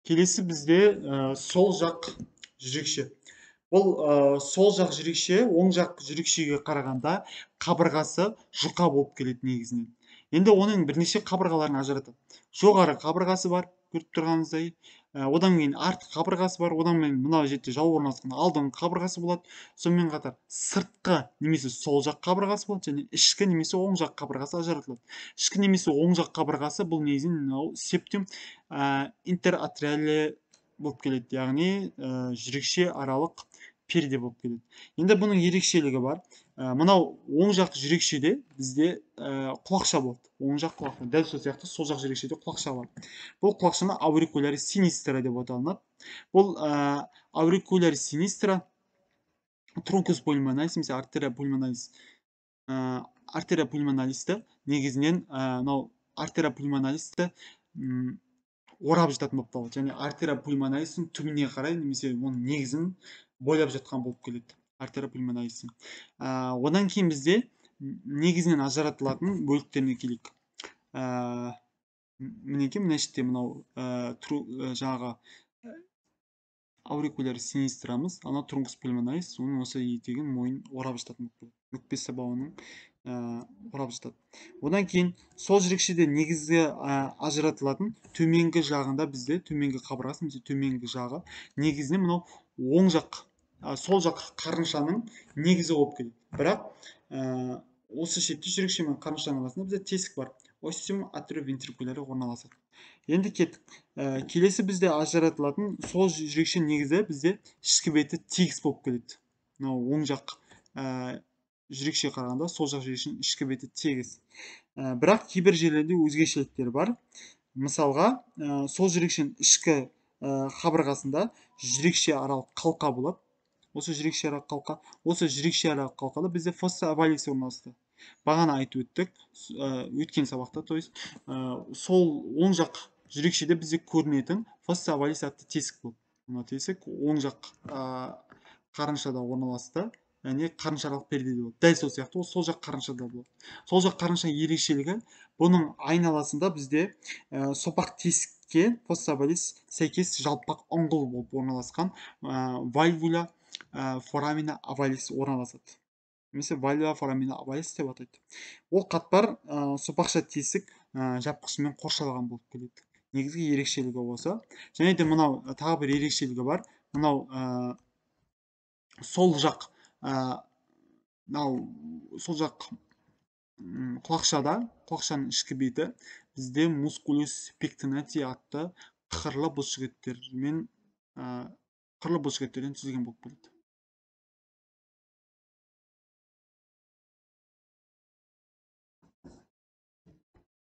Келесі бізде сол жақ жүрекше. Бұл сол жақ жүрекше оң жақ жүрекшеге қарағанда қабырғасы жұқа болып келеді негізінен. Енді оның бірнеше қабырғаларын ажыратады. Жоғары қабырғасы бар, көріп тұрғаныңыздай. Одан кейін артқы қабырғасы бар, одан кейін мынау жерде жау орналасқан алдыңғы қабырғасы болады. Сонымен қатар сыртқы немесе сол жақ қабырғасы болады және ішкі немесе оң жақ қабырғасы ажыратылады. Ішкі немесе оң жақ қабырғасы бұл негізінен мынау септум интератриале болып келеді, яғни жүрекше аралық перде болып келеді. Енді бұның ерекшелігі бар. Мынау оң жақ жүрекшеде бізде құлақша болады. Оң жақ құлақ. Дәл сол сияқты сол жақ жүрекшеде құлақша бар. Бұл құлақшаны аурикуляри синистра деп аталынады. Бұл аурикуляри синистра трункус пульмоналис немесе артерия пульмоналис. Артерия пульмоналисті негізінен мынау артерия пульмоналисті орап жататын болып табылады. Және артерия пульмоналистің түбіне қарай немесе оның негізін бойлап жатқан болып келеді артерия пульмоналистің. Одан кейін бізде негізінен ажыратылатын бөліктеріне келейік. Мінекей мына жерде мынау жаңағы аурикуляр синистрамыз, ана трункус пульмоналис, оның осы етегін мойын орап жататын болып келеді. Өкпе сабауының орап жатады. Одан кейін сол жүрекшеде негізгі ажыратылатын төменгі жағында бізде төменгі қабырғасы немесе төменгі жағы негізінен мынау оң жақ, сол жақ қарыншаның негізі болып келеді. Бірақ осы шетте жүрекше мен қарыншаның арасында бізде тесік бар. Остеум атриовентрикуляре орналасады. Енді кеттік. Келесі бізде ажыратылатын сол жүрекше негізі бізде ішкі беті тегіс болып келеді. Мынау оң жақ жүрекше қарағанда сол жақ жүрекшенің ішкі беті тегіс. Бірақ кейбір жерлерде өзгешеліктер бар. Мысалға, сол жүрекшенің ішкі қабырғасында жүрекше аралық қалқа болады. Осы жүрекше аралық қалқа, осы жүрекше аралық қалқада бізде фосса овалис орналасты. Бағана айтып өттік, өткен сабақта, то есть сол оң жақ жүрекшеде бізде көрінетін фосса овалис атты тесік болды. Мына тесік оң жақ қарыншада орналасты, яғни қарыншаралық пердеде болады. Дәл сол сияқты ол сол жақ қарыншада болады. Сол жақ қарыншаның ерекшелігі бұның айналасында бізде сопақ тесікке фосса овалис сәйкес жалпақ ұңғыл болып орналасқан вальвула форамина овалис орналасады. Немесе вальвула форамина овалис деп атайды. Ол қатпар сопақша тесік жапқышымен қоршалған болып келеді. Негізгі ерекшелігі осы. Және де мынау тағы бір ерекшелігі бар. Мынау сол жақ мынау сол жақ құлақшада, құлақшаның ішкі беті бізде мускулус пектинати атты қырлы бұлшықеттермен қырлы бұлшықеттерден түзілген болып келеді.